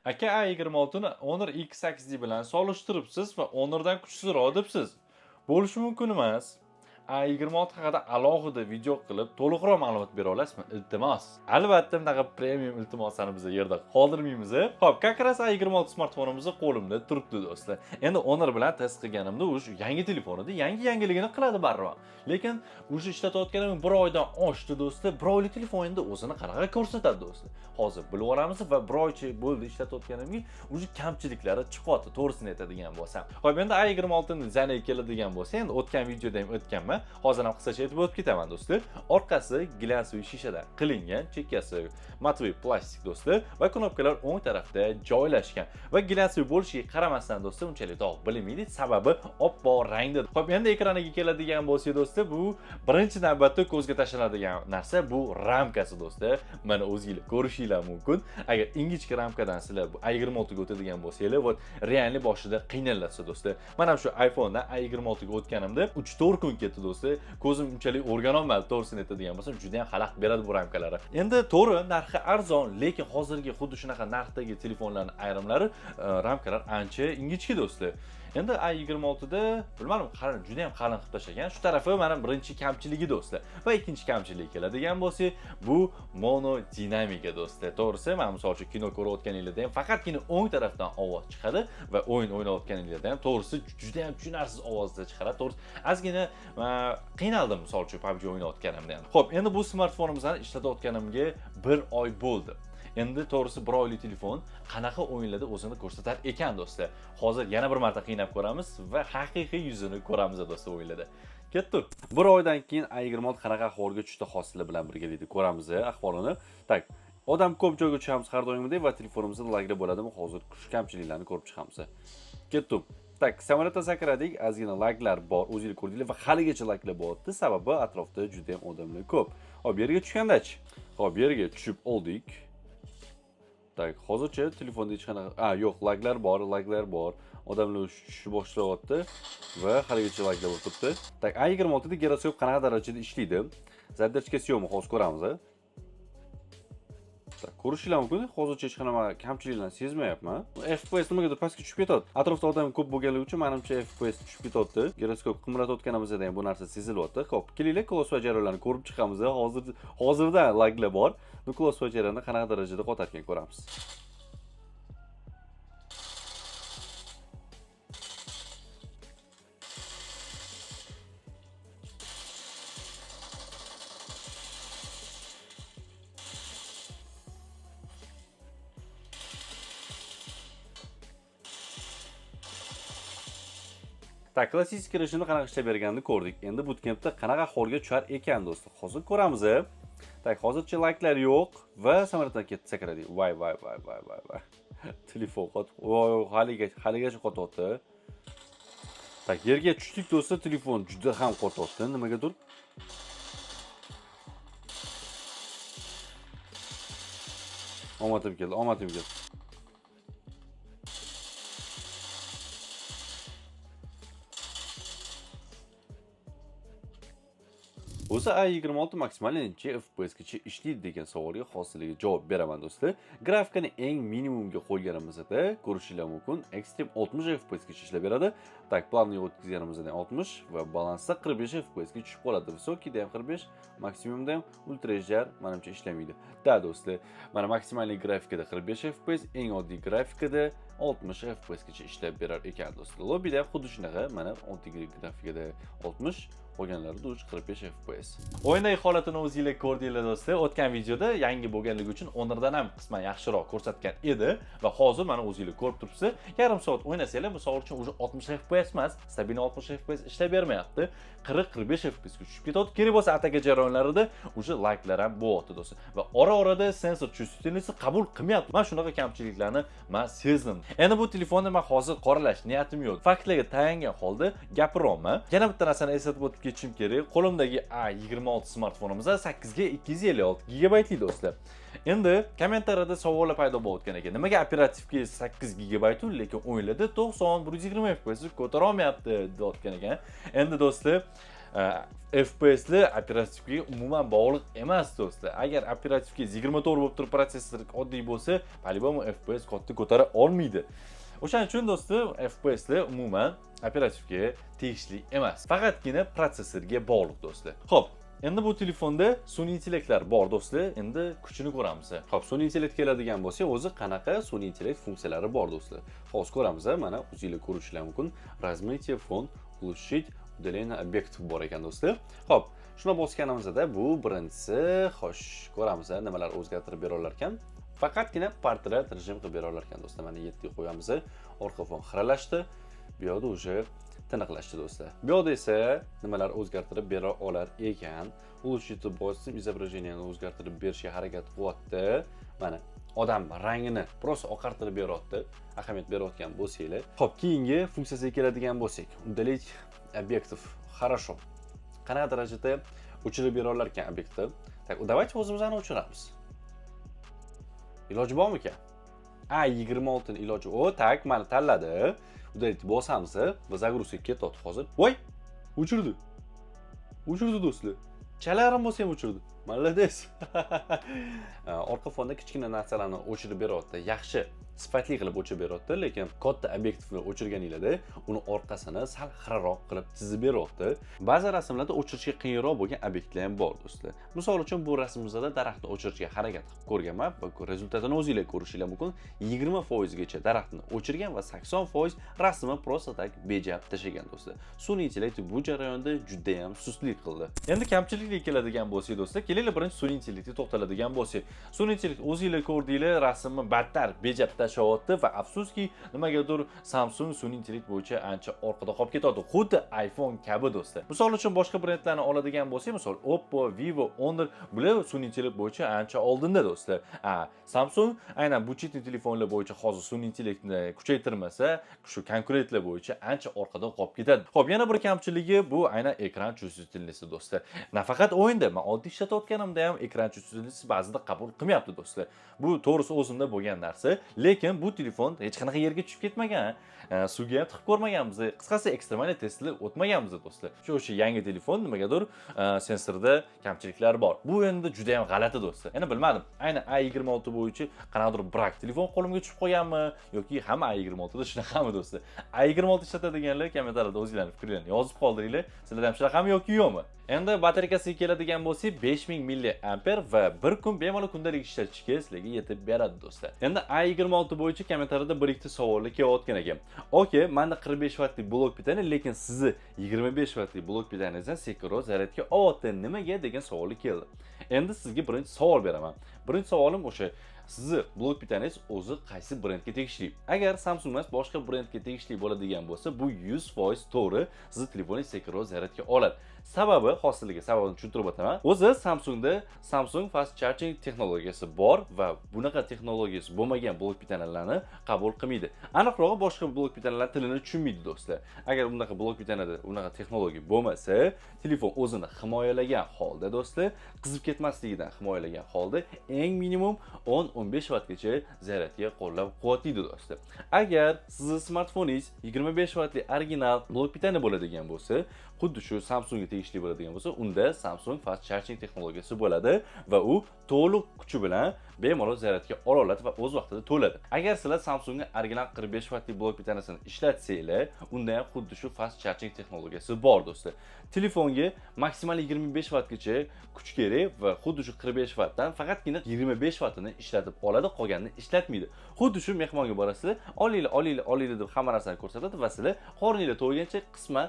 Aka, A26 ni Honor X8D bilan solishtiribsiz va Honordan kuchsizroq debsiz. Bo'lishi mumkin emas. A26 haqida alohida video qilib, to'liqroq ma'lumot bera olasizmi? Iltimos. Albatta, bunaqa premium iltimoslarni biz yerda qoldirmaymiz. Xo'p, как раз A26 smartfonimiz qo'limda turibdi, do'stlar. Endi Honor bilan test qilganimda уже yangi telefon edi, yangi yangiligini qiladi baribir. Lekin уже ishlatayotganim bir oydan oshdi, do'stlar. Bir oylik telefon endi o'zini qanaqa ko'rsatadi, do'stlar? Hozir bilib olamiz va bir oycha bo'ldi ishlatayotganimga, уже kamchiliklari chiqyapti, to'g'risini aytadigan bo'lsam. Xo'p, endi A26 ning dizayniga keladigan bo'lsa, endi o'tgan videoda ham o'tganman. Hozir ham qisqacha aytib o'tib ketaman, do'stlar. Orqasi глянцевый shishadan qilingan, chekkasi матовый plastik, do'stlar, va knopkalar o'ng tarafda joylashgan. Va глянцевый bo'lishiga qaramasdan, do'stlar, unchalik dog' bilinmaydi, sababi oppoq rangda. Xo'p, endi ekraniga keladigan bo'lsak, do'stlar, bu birinchi navbatda ko'zga tashlanadigan narsa bu ramkasi, do'stlar. Mana o'zinglar ko'rishinglar mumkin. Agar ingichka ramkadan sizlar bu A26 ga o'tadigan bo'lsanglar, вот реально boshida qiynalasiz, do'stlar. Mana shu iPhone'dan A26 ga o'tganimda 3-4 kun ketdi, do'stlar. Ko'zim unchalik o'rganolmadi, to'g'risini aytadigan bo'lsam, juda ham xalaqit beradi bu ramkalari. Endi to'g'ri, narxi arzon, lekin hozirgi xuddi shunaqa narxdagi telefonlarning ayrimlari ramkalar ancha ingichka, do'stlar. Endi A26 da bilmadim, qalin, juda ham qalin qilib tashlagan. Shu tarafi mana birinchi kamchiligi, do'stlar. Va ikkinchi kamchiligi keladigan bo'lsak, bu mono dinamika, do'stlar. To'g'risi, mana misol uchun kino ko'rayotganinglarda ham faqatgina o'ng tarafdan ovoz chiqadi va o'yin o'ynayotganinglarda ham to'g'risi juda ham tushunarsiz ovozda chiqaradi. To'g'risi, ozgina qiynaldim misol uchun PUBG o'ynayotganimda ham. Xo'p, endi bu smartfonimizni ishlatayotganimga bir oy bo'ldi. Endi to'g'risi bir oylik telefon qanaqa o'yinlarda o'zini ko'rsatar ekan, do'stlar. Hozir yana bir marta qiynab ko'ramiz va haqiqiy yuzini ko'ramiz, do'stlar, o'yinlarda. Ketdik. Bir oydan keyin A26 qanaqa ahvolga tushdi, hozir bilan birgalikda ko'ramiz ahvolini. Так, odam ko'p joyga tushamiz har doimgidek va telefonimizda laglar bo'ladimi? Hozir shu kamchiliklarni ko'rib chiqamiz. Ketdik. Так, samolyotdan sakradik, ozgina laglar bor, o'zinglar ko'rdinglar va haligacha laglar bo'lyapti. Sababi atrofda juda ham odamlar ko'p. Hop, yerga tushgandachi. Hop, yerga tushib oldik. Так, hozircha telefonda hech qanaqa, yo'q, laglar bor, laglar bor. Odamlar tushishni boshlayapti va haligacha laglar bo'lib turibdi. Так, A26 da giroskop qanaqa darajada ishlaydi? Задержка si yo'qmi? Hozir ko'ramiz. Так, ko'rishinglar mumkin. Hozircha hech qanaqa kamchiliklarni sezmayapman. FPS nimagadir pastga tushib ketadi. Atrofda odam ko'p bo'lganligi uchun menimcha FPS tushib ketyapti. Giroskop qimirlatayotganimizda ham bu narsa sezilyapti. Xo'p, kelinglar, close jarayonlarni ko'rib chiqamiz. Hozir hozirdan laglar bor. Bu close jarayonni qanaqa darajada qotarkan ko'ramiz. Так, klassik rejimda qanaqa ishlab berganini ko'rdik. Endi bootcampda qanaqa ahvolga tushar ekan, do'stlar. Hozir ko'ramiz. Так, hozircha laglar yo'q va samolyotdan ketdi, sakradik. Voy voy voy voy voy voy. Telefon qotib, voy, haligacha haligacha qotyapti. Так, yerga tushdik, do'stlar, telefon juda ham qotyapti, nimagadir. Omadim keldi, omadim keldi. O'zi A26 maksimal necha FPS gacha ishlaydi degan savolga hozirligi javob beraman, do'stlar. Grafikani eng minimumga qo'yganimizda ko'rishinglar mumkin, Extreme 60 FPS gacha ishlab beradi. Так, плавный o'tkazganimizda 60 va balansda 45 FPS ga tushib qoladi. Высокий da ham 45, maksimumda ham Ultra HDR menimcha ishlamaydi. Да, do'stlar, mana maksimal grafikada 45 FPS, eng oddiy grafikada 60 FPS gacha ishlab berar ekan, do'stlar. Lobbyda ham xuddi shunaqa, mana oddiy grafikada 60, qolganlarida уже 45 FPS. O'yindagi holatini o'zinglar ko'rdinglar, do'stlar. O'tgan videoda yangi bo'lganligi uchun Honordan ham qisman yaxshiroq ko'rsatgan edi va hozir mana o'zinglar ko'rib turibsizlar. Yarim soat o'ynasanglar, misol uchun уже 60 FPS emas, stabil 60 FPS ishlab bermayapti. 40-45 FPS ga tushib ketadi. Kerak bo'lsa ataka jarayonlarida уже laglar ham bo'lyapti, do'stlar. Va ora-orada sensor чувствительности qabul qilmayapti. Mana shunaqa kamchiliklarni men sezdim. Endi bu telefonni men hozir qoralash niyatim yo'q. Faktlarga tayangan holda gapiryapman. Yana bitta narsani eslatib o'tib ketishim kerak. Qo'limdagi A26 smartfonimiz 8 ga 256 gigabaytli, do'stlar. Endi kommentariyada savollar paydo bo'layotgan ekan. Nimaga оперативка 8 gigabayt, lekin o'yinlarda 90 120 FPS ko'tara olmayapti deyotgan ekan. Endi do'stlar, FPSli оперативка ga umuman bog'liq emas, do'stlar. Agar оперативка 24 bo'lib turib, protsessor oddiy bo'lsa, по-любому FPS katta ko'tara olmaydi. O'shaning uchun, do'stlar, FPSli umuman оперативка ga tegishli emas, faqatgina protsessorga bog'liq, do'stlar. Xo'p, endi bu telefonda sun'iy intellektlar bor, do'stlar. Endi kuchini ko'ramiz. Xo'p, sun'iy intellekt keladigan bo'lsa, o'zi qanaqa sun'iy intellekt funksiyalari bor, do'stlar? Hozir ko'ramiz. Mana, o'zinglar ko'rishinglar mumkin. Размытие, фон, улучшить удаление объектов bor ekan, do'stlar. Xo'p, shuni bosganimizda bu birinchisi, xo'sh, ko'ramiz nimalar o'zgartirib bera olar ekan. Faqatgina portret rejim qilib bera olar ekan, do'stlar. Mana, 7 ga qo'yamiz. Orqa fon xiralashdi. Bu yoqda уже tiniqlashdi, do'stlar. Bu yoqda esa nimalar o'zgartirib bera olar ekan? Улучшить bosdim, изображение ni o'zgartirib berishga harakat qilyapti. Mana, odam rangini просто oqartirib beryapti, ahamiyat berayotgan bo'lsanglar. Xo'p, keyingi funksiyasiga keladigan bo'lsak, удалить объектов. Хорошо. Qanaqa darajada o'chirib bera olar ekan obyektni? Так, давайте o'zimizni o'chiramiz. Iloji bormikan? A26 ni iloji. O, так, mana, tanladi. Удалить bosamiz va загрузка ketyapti hozir. Voy! O'chirdi. O'chirdi, do'stlar. Chalarim bo'lsa ham o'chirdi. Молодец. Orqa fonda kichkina narsalarni o'chirib beryapti. Yaxshi, sifatli qilib o'chirib beryapti, lekin katta obyektni o'chirganinglarda uni orqasini sal xiraroq qilib chizib beryapti. Ba'zi rasmlarda o'chirishga qiyinroq bo'lgan obyektlar ham bor, do'stlar. Misol uchun, bu rasmimizda daraxtni o'chirishga harakat qilib ko'rganman va результат ini o'zinglar ko'rishinglar mumkin. 20% gacha daraxtni o'chirgan va 80% rasmni просто так bejab tashlagan, do'stlar. Sun'iy intellekt bu jarayonda juda ham sustlik qildi. Endi kamchilikga keladigan bo'lsak, do'stlar, kelinglar, birinchi sun'iy intellektga to'xtaladigan bo'lsak. Sun'iy intellekt, o'zinglar ko'rdinglar, rasmni battar bejab tashlayapti va afsuski, nimagadir Samsung sun'iy intellekt bo'yicha ancha orqada qolib ketadi. Xuddi iPhone kabi, do'stlar. Misol uchun, boshqa brendlarni oladigan bo'lsak, misol Oppo, Vivo, Honor, bular sun'iy intellekt bo'yicha ancha oldinda, do'stlar. A, Samsung aynan бюджетный telefonlar bo'yicha hozir sun'iy intellektni kuchaytirmasa, shu konkurentlar bo'yicha ancha orqada qolib ketadi. Xo'p, yana bir kamchiligi bu aynan ekran чувствительности, do'stlar. Nafaqat o'yinda, men oddiy ishlatayotganimda ham ekran чувствительности ba'zida qabul qilmayapti, do'stlar. Bu to'g'risi o'zimda bo'lgan narsa, lekin bu telefon hech qanaqa yerga tushib ketmagan. Suvga ham tiqib ko'rmaganmiz. Qisqasi, ekstremal testlar o'tmaganmiz, do'stlar. Shu o'sha yangi telefon nimagadir sensorda kamchiliklar bor. Bu endi juda ham g'alati, do'stlar. Endi bilmadim. Aynan A26 bo'yicha qanaqadir брак telefon qo'limga tushib qolganmi yoki hamma A26 da shunaqami, do'stlar? A26 ishlatadiganlar kommentariyada o'zinglarning fikrlarini yozib qoldiringlar. Sizlarda ham shunaqami yoki yo'qmi? Endi batareykasiga keladigan bo'lsak, 5000 milliamper va bir kun bemalol kundalik ishlatishga sizlarga yetib beradi, do'stlar. Endi A26 bo'yicha kommentariyada bir ikkita savollar kelayotgan ekan. Okey, menda 45 vattlik блок питания, lekin sizni 25 vattlik блок питания ngizdan sekinroq zaryadga olyapti. Nimaga degan savol keldi. Endi sizga birinchi savol beraman. Birinchi savolim o'sha: sizni блок питания ngiz o'zi qaysi brendga tegishli? Agar Samsung emas, boshqa brendga tegishli bo'ladigan bo'lsa, bu 100% to'g'ri, sizni telefoningiz sekinroq zaryadga oladi. Sababi, hozirligi sababini tushuntirib o'taman. O'zi Samsungda Samsung Fast Charging texnologiyasi bor va bunaqa texnologiyasi bo'lmagan блок питания larni qabul qilmaydi. Aniqrog'i, boshqa блок питания lar tilini tushunmaydi, do'stlar. Agar bunaqa блок питания da unaqa texnologiya bo'lmasa, telefon o'zini himoyalagan holda, do'stlar, qizib ketmasligidan himoyalagan holda eng minimum 10-15 vattgacha zaryadga qo'llab-quvvatlaydi, do'stlar. Agar sizni smartfoningiz 25 vattli original блок питания bo'ladigan bo'lsa, xuddi shu Samsungga tegishli bo'ladigan bo'lsa, unda Samsung Fast Charging texnologiyasi bo'ladi va u to'liq kuchi bilan bemalol zaryadga ola oladi va o'z vaqtida to'ladi. Agar sizlar Samsungga original 45 vattli блок питания sini ishlatsanglar, unda ham xuddi shu Fast Charging texnologiyasi bor, do'stlar. Telefonga maksimal 25 vattgacha kuch kerak va xuddi shu 45 vattdan faqatgina 25 vattini ishlatib oladi, qolganini ishlatmaydi. Xuddi shu mehmonga borasizlar, olinglar, olinglar, olinglar deb hamma narsani ko'rsatadi va sizlar qorninglar to'ygancha qisman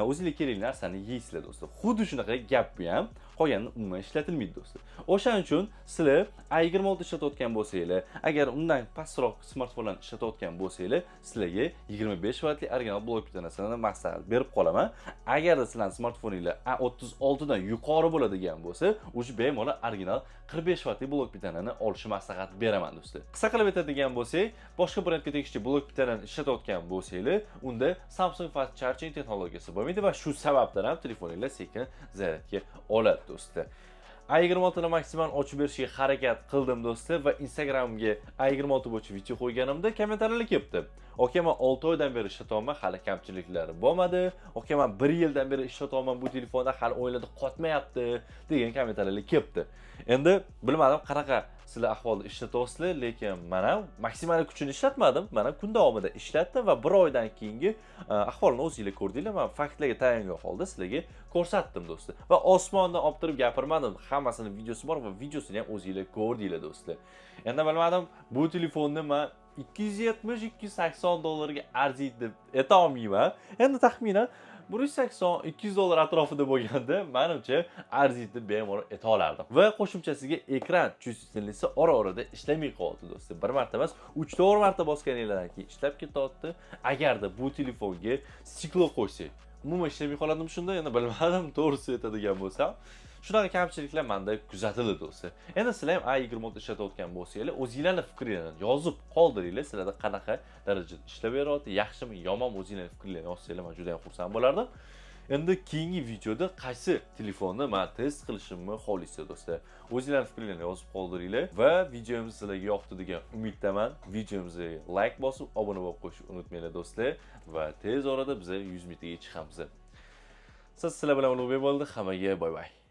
o'zinglar kerakli narsani yeysizlar, do'stlar. Xuddi shunaqa gap bu ham, qolgani umuman ishlatilmaydi, do'stlar. O'shaning uchun sizlar A26 ishlatayotgan bo'lsanglar, agar undan pastroq smartfonlarni ishlatayotgan bo'lsanglar, sizlarga 25 vattli original блок питания sini maslahat berib qolaman. Agarda sizlarning smartfoninglar A36 dan yuqori bo'ladigan bo'lsa, o'sha bemalol original 45 vattli блок питания ni olishni maslahat beraman, do'stlar. Qisqa qilib aytadigan bo'lsak, boshqa brendga tegishli блок питания ni ishlatayotgan bo'lsanglar, unda Samsung Fast Charging texnologiyasi bo'lmaydi va shu sababdan ham telefoninglar sekin zaryadga oladi, do'stlar. A26ni maksimal ochib berishga harakat qildim, do'stlar, va Instagramga A26 bo'yicha video qo'yganimda kommentariyalar kelibdi. "Aka, man 6 oydan beri ishlatyapman, hali kamchiliklari bo'lmadi. Aka, man 1 yildan beri ishlatyapman bu telefonda, hali o'yinlarda qotmayapti", degan kommentariyalar kelibdi. Endi bilmadim, qanaqa sizlar ahvolda ishlatyapsizlar, lekin man ham maksimal kuchini ishlatmadim. Mana kun davomida ishlatdim va bir oydan keyingi ahvolini o'zinglar ko'rdinglar. Man faktlarga tayangan holda sizlarga ko'rsatdim, do'stlar. Va osmondan olib turib gapirmadim. Hammasini videosi bor va videosini ham o'zinglar ko'rdinglar, do'stlar. Endi bilmadim, bu telefonni man 270-280 dollarga arziydi deb aytolmayman. Endi taxminan 180-200 dollar atrofida bo'lganda, manimcha, arziydi deb bemalol ayta olardim. Va qo'shimchasiga ekran чувствительность i ora-orada ishlamay qolyapti, do'stlar. Bir marta emas, 3-4 marta bosganinglardan keyin ishlab ketyapti. Agarda bu telefonga стекло qo'ysak, umuman ishlamay qoladimi shunda? Endi bilmadim, to'g'risi aytadigan bo'lsam. Shunaqa kamchiliklar menda kuzatildi, do'stlar. Endi sizlar ham A26 ishlatayotgan bo'lsanglar, o'zinglarni fikringlarni yozib qoldiringlar. Sizlarda qanaqa darajada ishlab beryapti, yaxshimi, yomonmi, o'zinglarni fikringlarni yozsanglar, men juda ham xursand bo'lardim. Endi keyingi videoda qaysi telefonni man test qilishimni xohlaysizlar, do'stlar? O'zinglarni fikringlarni yozib qoldiringlar va videomiz sizlarga yoqdi degan umiddaman. Videomizga like bosib, obuna bo'lib qo'yishni unutmanglar, do'stlar, va tez orada biz 100 mingtaga chiqamiz. Siz sizlar bilan Ulug'bek bo'ldi. Hammaga bye bye.